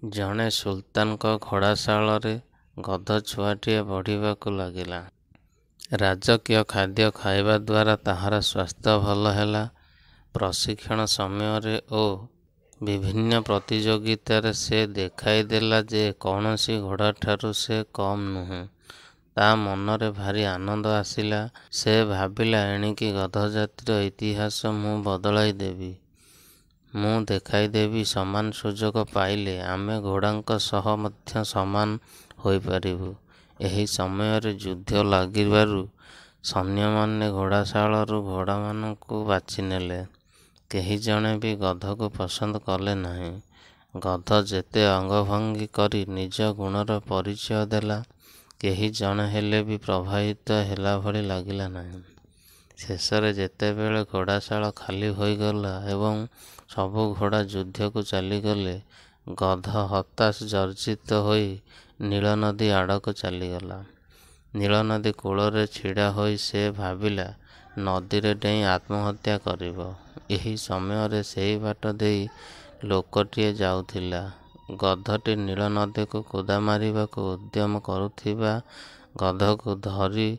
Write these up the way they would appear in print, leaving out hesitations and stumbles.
ଜଣେ ସୁଲତାନଙ୍କ ଘୋଡ଼ାଶାଳରେ ଗଧଛୁଆଟିଏ ବଢ଼ିବାକୁ ଲାଗିଲା। ରାଜକୀୟ ଖାଦ୍ୟ ଖାଇବା ଦ୍ୱାରା ତାହାର ସ୍ୱାସ୍ଥ୍ୟ ଭଲ ହେଲା। ପ୍ରଶିକ୍ଷଣ ସମୟରେ ଓ ବିଭିନ୍ନ ପ୍ରତିଯୋଗିତାରେ ସେ ଦେଖାଇଦେଲା ଯେ କୌଣସି ଘୋଡ଼ାଠାରୁ ସେ କମ୍ ନୁହେଁ। ତା' ମନରେ ଭାରି ଆନନ୍ଦ ଆସିଲା। ସେ ଭାବିଲା ଏଣିକି ଗଧଜାତିର ଇତିହାସ ମୁଁ ବଦଳାଇ ଦେବି। ମୁଁ ଦେଖାଇଦେବି ସମାନ ସୁଯୋଗ ପାଇଲେ ଆମେ ଘୋଡ଼ାଙ୍କ ସହ ମଧ୍ୟ ସମାନ ହୋଇପାରିବୁ। ଏହି ସମୟରେ ଯୁଦ୍ଧ ଲାଗିବାରୁ ସୈନ୍ୟମାନେ ଘୋଡ଼ାଶାଳରୁ ଘୋଡ଼ାମାନଙ୍କୁ ବାଛିନେଲେ। କେହି ଜଣେ ବି ଗଧକୁ ପସନ୍ଦ କଲେ ନାହିଁ। ଗଧ ଯେତେ ଅଙ୍ଗଭଙ୍ଗୀ କରି ନିଜ ଗୁଣର ପରିଚୟ ଦେଲା, କେହି ଜଣେ ହେଲେ ବି ପ୍ରଭାବିତ ହେଲାଭଳି ଲାଗିଲା ନାହିଁ। ଶେଷରେ ଯେତେବେଳେ ଘୋଡ଼ାଶାଳ ଖାଲି ହୋଇଗଲା ଏବଂ ସବୁ ଘୋଡ଼ା ଯୁଦ୍ଧକୁ ଚାଲିଗଲେ, ଗଧ ହତାଶ ଜର୍ଜରିତ ହୋଇ ନୀଳନଦୀ ଆଡ଼କୁ ଚାଲିଗଲା। ନୀଳନଦୀ କୂଳରେ ଛିଡ଼ା ହୋଇ ସେ ଭାବିଲା ନଦୀରେ ଡେଇଁ ଆତ୍ମହତ୍ୟା କରିବ। ଏହି ସମୟରେ ସେଇବାଟ ଦେଇ ଲୋକଟିଏ ଯାଉଥିଲା। ଗଧଟି ନୀଳନଦୀକୁ କୁଦାମାରିବାକୁ ଉଦ୍ୟମ କରୁଥିବା ଗଧକୁ ଧରି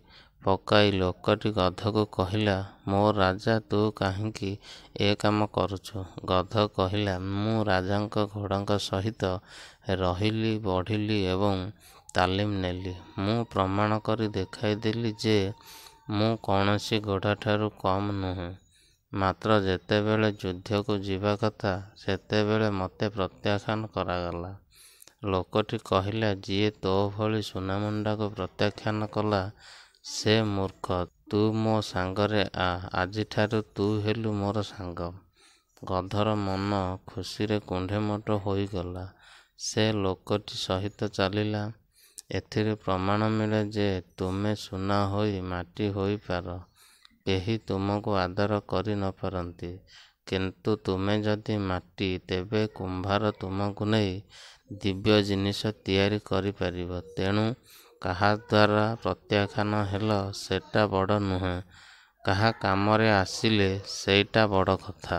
ପକାଇ ଲୋକଟି ଗଧକୁ କହିଲା, ''ମୋ ରାଜା, ତୁ କାହିଁକି ଏ କାମ କରୁଛୁ? '' ଗଧ କହିଲା, ''ମୁଁ ରାଜାଙ୍କ ଘୋଡ଼ାଙ୍କ ସହିତ ରହିଲି, ବଢ଼ିଲି ଏବଂ ତାଲିମ ନେଲି। ମୁଁ ପ୍ରମାଣ କରି ଦେଖାଇଦେଲି ଯେ ମୁଁ କୌଣସି ଘୋଡ଼ାଠାରୁ କମ୍ ନୁହେଁ। ମାତ୍ର ଯେତେବେଳେ ଯୁଦ୍ଧକୁ ଯିବା କଥା, ସେତେବେଳେ ମୋତେ ପ୍ରତ୍ୟାଖ୍ୟାନ କରାଗଲା। '' ଲୋକଟି କହିଲା, ''ଯିଏ ତୋ ଭଳି ସୁନାମୁଣ୍ଡାକୁ ପ୍ରତ୍ୟାଖ୍ୟାନ କଲା, ସେ ମୂର୍ଖ। ତୁ ମୋ ସାଙ୍ଗରେ ଆ। ଆଜିଠାରୁ ତୁ ହେଲୁ ମୋର ସାଙ୍ଗ। '' ଗଧର ମନ ଖୁସିରେ କୁଣ୍ଢେମୋଟ ହୋଇଗଲା। ସେ ଲୋକଟି ସହିତ ଚାଲିଲା। ଏଥିରୁ ପ୍ରମାଣ ମିଳେ ଯେ ତୁମେ ସୁନା ହୋଇ ମାଟି ହୋଇପାର, କେହି ତୁମକୁ ଆଦର କରି ନ ପାରନ୍ତି; କିନ୍ତୁ ତୁମେ ଯଦି ମାଟି, ତେବେ କୁମ୍ଭାର ତୁମକୁ ନେଇ ଦିବ୍ୟ ଜିନିଷ ତିଆରି କରିପାରିବ। ତେଣୁ କାହାଦ୍ୱାରା ପ୍ରତ୍ୟାଖ୍ୟାନ ହେଲ ସେଟା ବଡ଼ ନୁହେଁ, କାହା କାମରେ ଆସିଲେ ସେଇଟା ବଡ଼ କଥା।